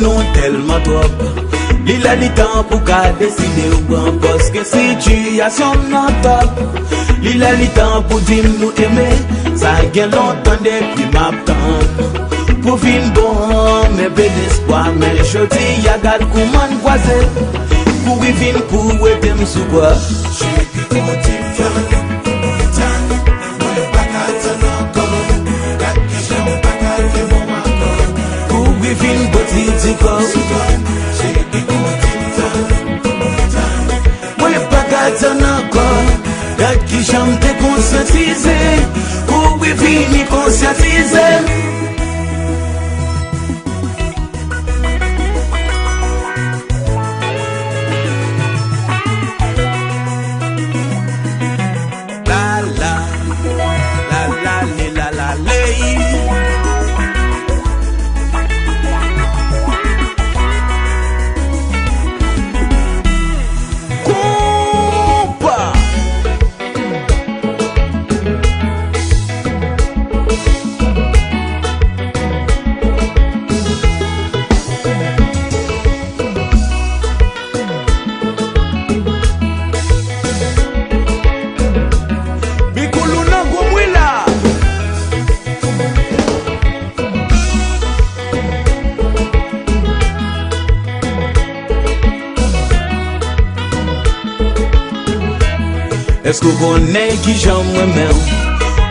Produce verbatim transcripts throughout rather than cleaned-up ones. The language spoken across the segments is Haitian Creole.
Nou tèlman twòp. Li lè li tan pou ka deside w pran pòz ke sitiyasyon m nan tòp. Li lè li tan pou di m nou enmen sa gen lontan depi m ap tann. Pou vin bon, men pe despwa, men jodi a gad kouman n kwaze. Kouri vin pou ede m sou kwa. Cheri, koute m, tann, tann, mwen pa ka tann ankò. Gad kijan m pa ka gen bon akò. Kouri vin bati di kò. Cheri, koute m, tann, tann, mwen pa ka tann ankò. Gad kijan m te konsyantize. Kouri vini konsyantize. La la, la la le, la la le. Konpa. Bikoulou nan gwo bri la. Èske w konnen kijan m renmen w?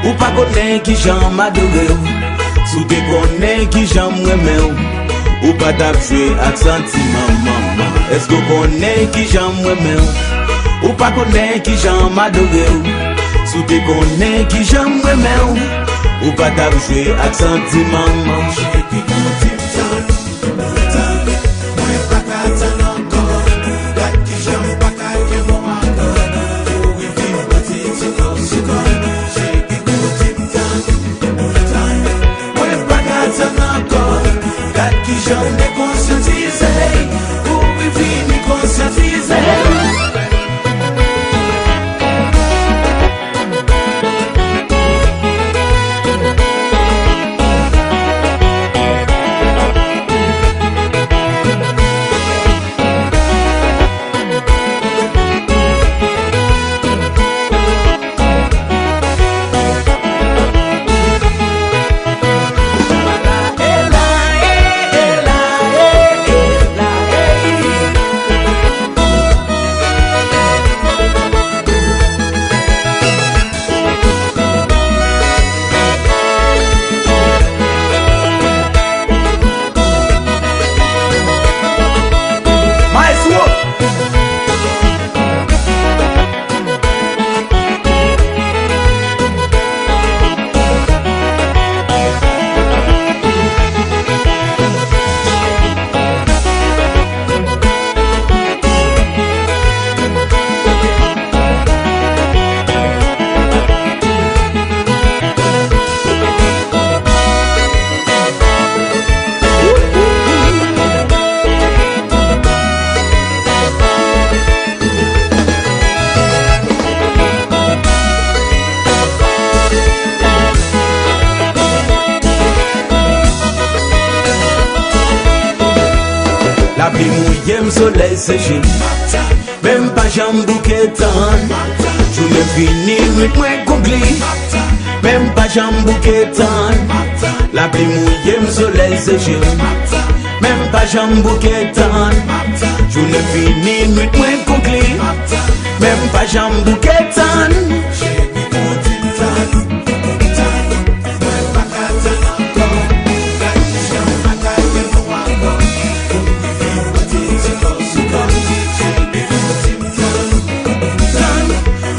Ou pa konnen kijan m adore w. Si w te konnen kijan m renmen w, ou pa t ap jwe ak santiman manman. Èske w konnen kijan m renmen w? Ou pa konnen kijan m adore w. Si w te konnen kijan m renmen w, ou pa t ap jwe ak santiman manman. Cheri, koute m, tann, tann, mwen pa ka tann ankò. Gad kijan m pa ka gen bon akò. Kouri vin bati di kò sou kò. Cheri, koute m, tann, tann, mwen pa ka tann ankò. Gad kijan m dekonsyantize. Kouri vini konsyantize. Maestro! Lapli mouye m, solèy seche m, men m pa janm bouke tann. Jounen fini, nwit mwen konpli, men m pa janm bouke tann. Lapli mouye m, solèy seche m, men m pa janm bouke tann. Jounen fini, nwit mwen konpli, men m pa janm bouke tann.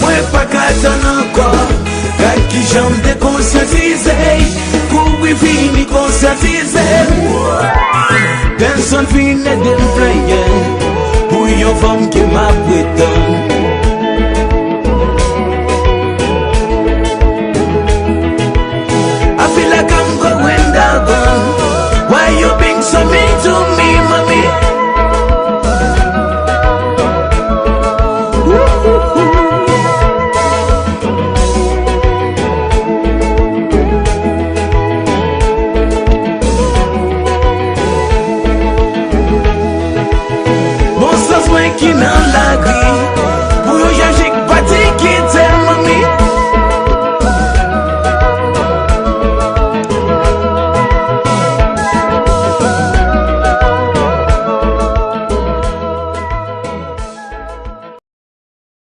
Mwen pa ka tann ankò. Gad kijan m dekonsyantize. Kouri vini konsyantize. Benson vin ede m plenyen pou yon fanm ke m ap pretann. I feel like I'm going down. Why you being so mean to me, mommy? Chagrin